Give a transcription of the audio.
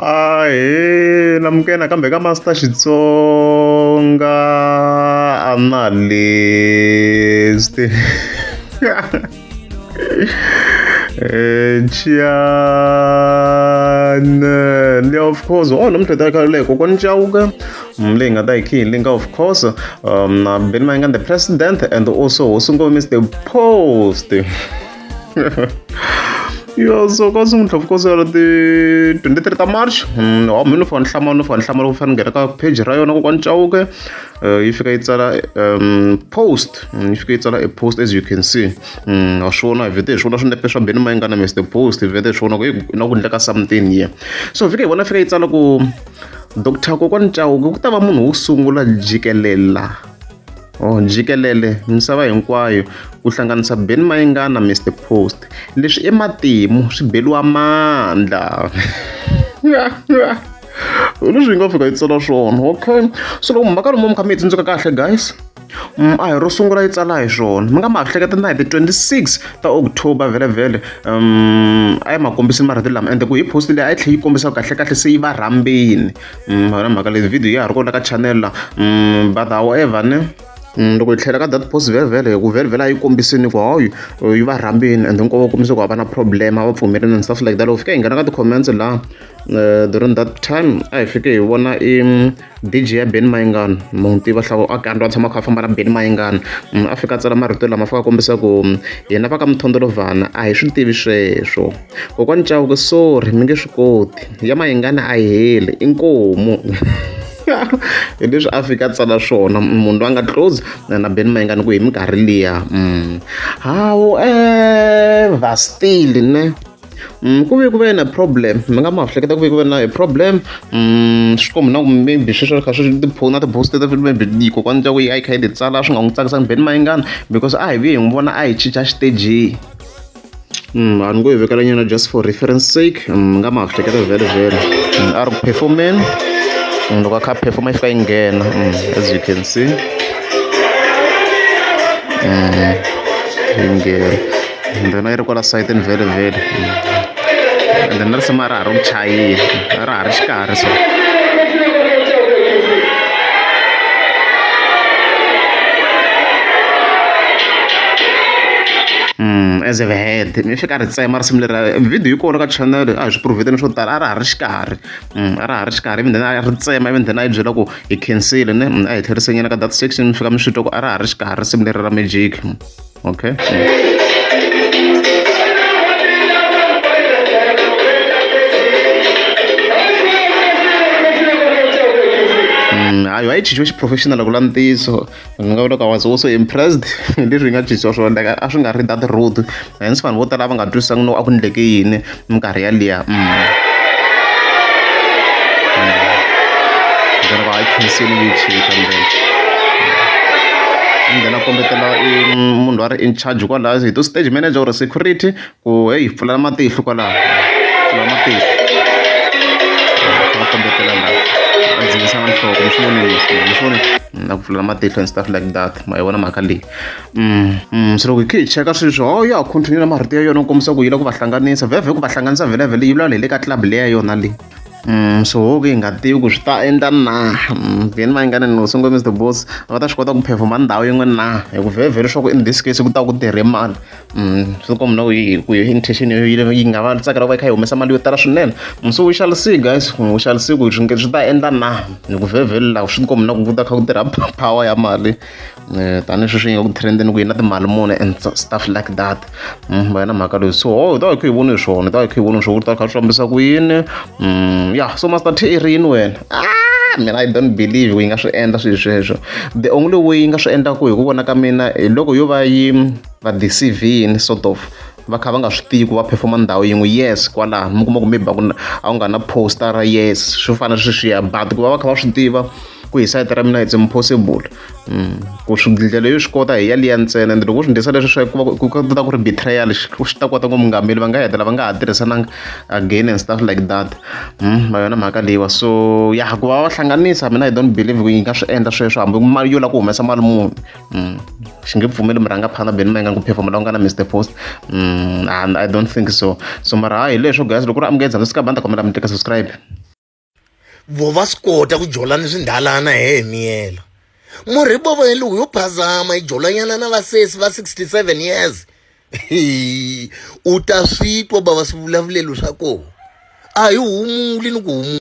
Ahee namukela nakambe ka Master Xitsonga Analyst channel of course oh namuntlha hi ta kha leyi kokwani Chauke leyi nga ta hi khe hi linka of course na Benny Mayengani the president and also hosi Ngome Mr Post yo so ka namuntlha of course ya ti 23 ta March wa mi no fika ni hlamala no fika ni hlamala ku fana ni nghena ka page ra yona kokwani Chauke yi fika yi tsala post yi fika yi tsala a post as you can see wa swi vona hi vhete hi swi vona swinepe swa Benny Mayengani Mr Post hi vhete hi swi vona ku na ku endleka something here so fika hi vona fika yi tsala ku Doctor Kokwani Chauke ku ta va munhu wo sungula jikelela oh jikelele misava hinkwayo ku hlanganisa Benny Mayengani na Mr Post leswi i matimu swi beliwa mandla leswi yi nga fika yi tsala swona okay so loko mhaka lomu mi kha mi yi tsundzuka kahle guys a hi ro sungula yi tsala hi swona mi nga ma hleketa na hi ti 26 ta October vhele a yi ma kombisi marito lama ende ku hi post leyi a yi tlhela yi kombisa kahle kahle se yi va rhambini yona mhaka leyi video ya ha ri kona ka channel la but however ne loko hi tlhela ka that post vhele vhele ku vhele vhele a yi kombisini ku hayi yi va rhambini and hinkwavo va kombisa ku a va na problem a va pfumelini and stuff like that loko fika hi nghena ka ti-comments laha during that time a hi fike hi vona i DJ ya Benny Mayengani ma n'wi tiva hlawu a kandi a tshama a kha a famba na Benny Mayengani a fika a tsala marito lama a fika a kombisa ku hina va ka Mthondolovhana a hi swi tivi sweswo kokwani Chauke sorry mi nge swi koti ya Mayengani a yi heli i nkomu hi leswi a fika a tsala swona munhu loyi a nga close na Benny Mayengani ku hi minkarhi liya however still ne ku ve ku ve na problem mi nga ma hleketa ku ve ku ve na problem swi komba na ku maybe sweswo kha swi na ti-post teto maybe kokwani Chauke yi a yi kha yi ti tsala swi nga n'wi tsakisanga Benny Mayengani because a hi vuye hi n'wi vona a hi cinca xitejini a ni ngo yi vekela nyana just for reference sake mi nga ma hleketa vhele vhele a ri ku performeni loko a kha a performa yi fika yi nghena as you can see yi nghena and then a yi ri kwala sayitini vhele vhele and then na risimu a ra ha ri ku chayeni a ra ha ri xikarhi so as a head mi fika ri tsema risimu leri video yi kona ka channel a hi swi provhiteni swo tala a ra ha ri xikarhi a ra ha ri xikarhi even then a ri tsema even then a yi byela ku hi khensile ne a hi tlherise nyana ka that section mi fika mi swi twa ku a ra ha ri xikarhi risimu leri ra magic okay hayi a yi cinciwe xiprofessional ku la ntiyiso ni nga vula ku I was also impressed hi leswi yi nga cinciwa swona like a swi nga ri that rude hence vanhu vo tala a va nga twisisangi no a ku endleke yini minkarhi yaliya then va yi khensile yi chika and then a kombetela i munhu loyi a ri in charge kwalaho hi to stage manager or security ku heyi pfula matihlo kwalaho pfula matihlo va kombetela laha a dzikisa na nhloko mi swi vonile mi swi vonile na ku pfula matihlo and stuff like that ma yi vona mhaka leyi se loko hi kha hi cheka sweswo ho ya ha continue na marito ya yona ku kombisa ku yi lava ku va hlanganisa vhevhe ku va hlanganisa vhele vhele yi vulavula hi le ka club leya yona leyi so ho ku hi nga tivi ku swi ta endla na Benny Mayengani no sungula Mr Boss va ta swi kota ku performa ndhawu yin'we na hi ku vhele vhele swa ku in this case ku ta ku tirhe mali swi komba na ku yi ku intention yi yi nga va tsakela ku va yi kha yi humesa mali yo tala swinene so we shall see guys we shall see ku swi swi ta endla na hi ku vhele vhele laha swi komba na ku ta kha ku tirha power ya mali tanihi sweswi yi nga ku trendeni ku yi na timali muni and stuff like that va na mhaka leyi so ho hi ta hi kha hi vone swona hi ta hi kha hi vone swona ku ta kha swi fambisa ku yini ya so Master T i ri yini wena ah mina I don't believe ku yi nga swi endla swilo sweswo the only way yi nga swi endlaku hi ku vona ka mina hi loko yo va yi va deceivini sort of va kha va nga swi tivi ku va performa ndhawu yin'we yes kwalaho mi kuma ku maybe a ku a ku nga na poster yes swo fana na sweswiya but ku va va kha va swi tiva Ku hi sayiti ra mina it's impossible. Ku swi ndlela yo swi kota hi yaliya ntsena and loko wo swi endlisa leswi swa ku va ku ta ku ri betrayal swi ta kota ku mungameli va nga hetelela va nga ha tirhisananga again and stuff like that. Ma yona mhaka leyiwa so ya ku va va hlanganisa mina I don't believe ku yi nga swi endla sweswo hambi mali yo lava ku humesa mali muni. Xi nge pfumeli murhangaphandla Benny Mayengani ku perform la ku nga na Mr Post. I don't think so. So mara hayi hi leswo guys loko ku ri amukela ndzi ka banda kombela mi tlika subscribe. Vo va swi kota ku jola ni swindhalana he miyela murhi bovo hi lowu yo phazama yi jolanyana na vasesi va 67 years u ta swi twa bava swivulavulelo swa kona a hi humuli ni ku humula.